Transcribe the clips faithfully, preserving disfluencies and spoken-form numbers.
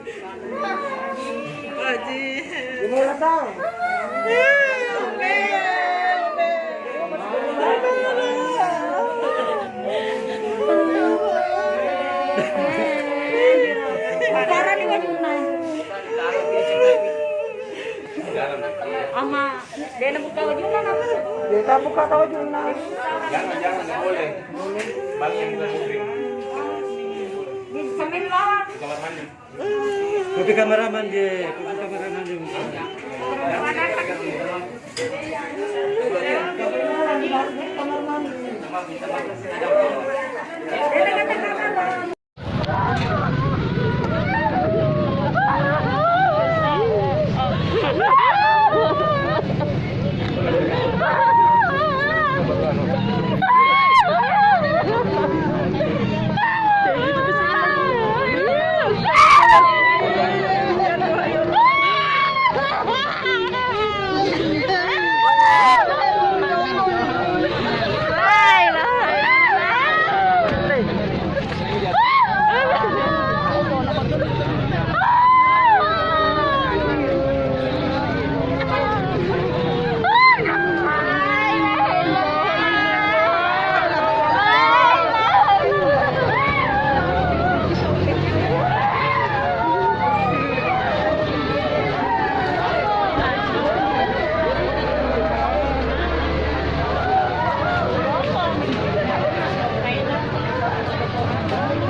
Haji. Ini datang. Ama, dia nak buka baju mana? Dia tak buka baju mana? Jangan, jangan, nggak boleh. Bang yang bukan muslim. Sambil lawan. Di kamar mandi. Kopi kameraman je, kopi kameraman je.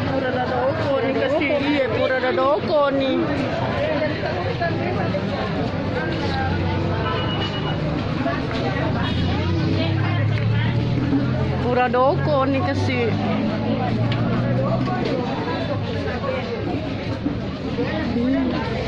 Pura dada okon ni kasi, iya, pura dada okon ni. Pura dada okon ni kasi. Hmm.